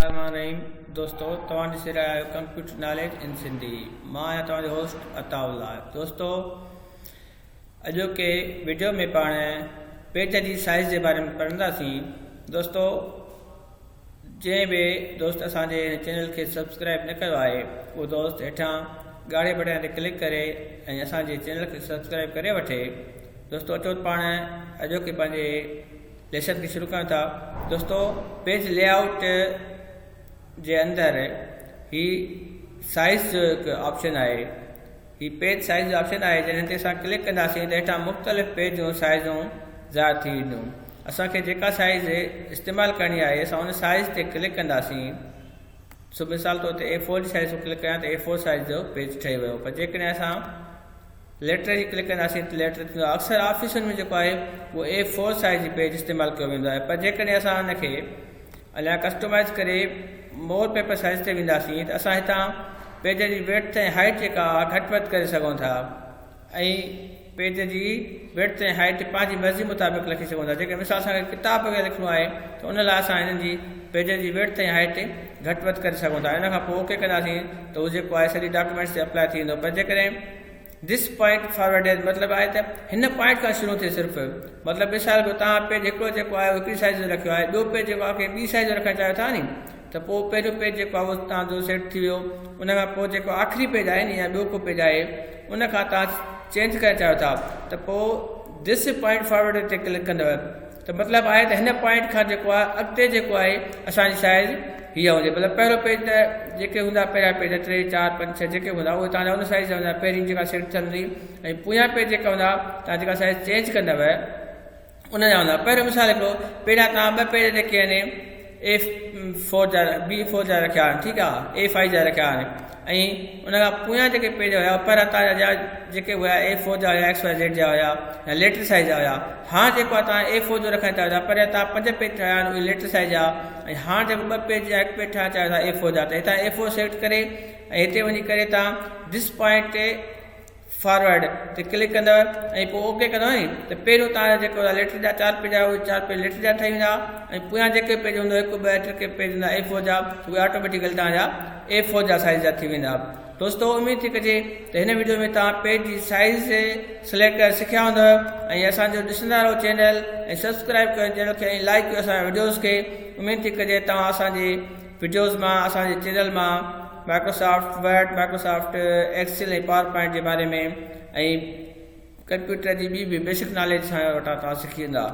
الرحمٰن الرحيم دوستو توهان ڏسي رهيا آهيو ڪمپيوٽر ناليج ان سنڌي مان آهيان توهان جو هوسٽ عطاء الله دوستو اڄوڪي وڊيو ۾ پاڻ پيج جي سائز جي باري ۾ پڙهنداسين دوستو جنهن به دوست اسان جي هن چينل کي سبسڪرائب نه ڪيو آهي اهو دوست هيٺان ڳاڙهي بٽڻ تي ڪلڪ ڪري ۽ اسان جي چينل کي سبسڪرائب ڪري وٺي دوستو اچو پاڻ اڄوڪي پنهنجي ليسن کي شروع ڪيون ٿا دوستو پيج لي آئوٽ جي اندر هي سائز جو هڪ آپشن آهي هي پيج سائز جو آپشن آهي جڏهن تي اسان ڪلڪ ڪنداسين ته هيٺان مختلف پيج جون سائزون ظاهر ٿي وينديون اسان کي جيڪا سائز استعمال ڪرڻي آهي اسان ان سائز تي ڪلڪ ڪنداسين سو مثال طور تي اي فور جي سائز ڪلڪ ڪيان ته اي فور سائز جو پيج ٺهي ويو پر جيڪڏهن اسان ليٽر جي ڪلڪ ڪنداسين ته ليٽر ٿيندو آهي اڪثر آفيسن ۾ جيڪو آهي اهو اي فور سائز جي پيج استعمال ڪيو ويندو آهي پر جيڪڏهن اسان ان کي اڃا ڪسٽمائز ڪري مور پيپر سائز تي وينداسين ته اسان هتان پيج جي ويڊٿ ۽ هائيٽ جيڪا آهي گهٽ وڌ ڪري سگهون ٿا ۽ پيج جي ويڊٿ ۽ هائيٽ پنهنجي مرضي مطابق لکي سگهون ٿا جيڪڏهن مثال اسان کي ڪتاب وغيره لکڻو آهي ته ان لاء اسان هنن جي پيج جي ويڊٿ ۽ هائيٽ گهٽ وڌ ڪري سگهون ٿا ان کان پوء اوڪي ڪنداسين ته هو جيڪو آهي سڄي ڊاڪيومينٽس تي اپلائي ٿي ويندو پر جيڪڏهن this point forward از مطلب آهي ته هن پوائنٽ کان شروع ٿئي صرف مطلب مثال ڪو توهان پيج هڪڙو جيڪو آهي هڪڙي سائيز جو رکيو آهي ٻيو پيج جيڪو آهي ٻي سائيز جو رکڻ چاهيو ٿا ني ته پوء پهريون پيج جيڪو آهي اهو توهان جو سيٽ ٿي ويو ان کان پوء جيڪو آخري پيج آهي ني يا ٻيو ڪو پيج آهي ان کان توهان چينج ڪرڻ چاهيو ٿا ته پوء this point forward تي ڪلڪ ڪندو ته مطلب آهي ته هن پوائنٽ کان جيڪو آهي اڳتي جيڪو آهي اسان جي سائيز هيء هوندي مطلب پهريون پيج ته جيڪي هوندا پهريان پيج 3 4 5 6 جيڪي هوندا اهي توهان جا ان سائيز جا هوندا پهرين جيڪا سيٽ ٿيل هوندي ۽ پويان پيج جيڪا هوندا توهان جيڪا سائيز چينج ڪندؤ ان جا هوندا پهريون مثال هڪڙو پهريان توهان ٻه پيج جيڪي آهن اي فور جا بي فور جا رکيا آهن ٺيڪ آهي اي فائيو جا رکيا آهن ۽ ان کان پويان جيڪي پيج هيا پر تان جا جيڪي هيا اي فور جا هيا ايڪس وائي زيڊ جا هيا يا ليٽر سائيز جا هيا هاڻ جيڪو آهي تان اي فور جو رکڻ چاهيو ٿا پر تان پنج پيج ٺاهيا آهن اهي ليٽر سائيز جا ۽ هاڻ جيڪو ٻه پيج يا هڪ پيج ٺاهڻ چاهيو ٿا اي فور جا ته هتان اي فور سليڪٽ ڪري ۽ هتي وڃي ڪري تان this point forward تي ڪلڪ ڪندؤ ۽ پوء اوڪي ڪندؤ ني ته پهريون توهان جا جيڪو ليٽر جا چار پيج آهي اهي چار پيج ليٽر جا ٺهي ويندا ۽ پويان جيڪي پيج هوندو هڪ ٻه ٽي ڪي پيج هوندا اي فور جا اهي آٽوميٽيڪلي توهان جا اي فور جا سائيز جا ٿي ويندا دوستو اميد ٿي ڪجي ته هن وڊيو ۾ توهان پيج جي سائيز سليڪٽ ڪرڻ سکيا هوندؤ ۽ اسان جو ڏسندا رهو چينل ۽ سبسڪرائب ڪيو چينل کي ۽ لائڪ ڪيو اسان جا وڊيوز کي اميد ٿي ڪجي توهان اسان جي وڊيوز مان اسان جي چينل مان Microsoft Word, Microsoft Excel ۽ PowerPoint جي باري ۾ ۽ ڪمپيوٽر جي ٻي به بيسڪ ناليج اسان وٽان توهان سکي ويندا.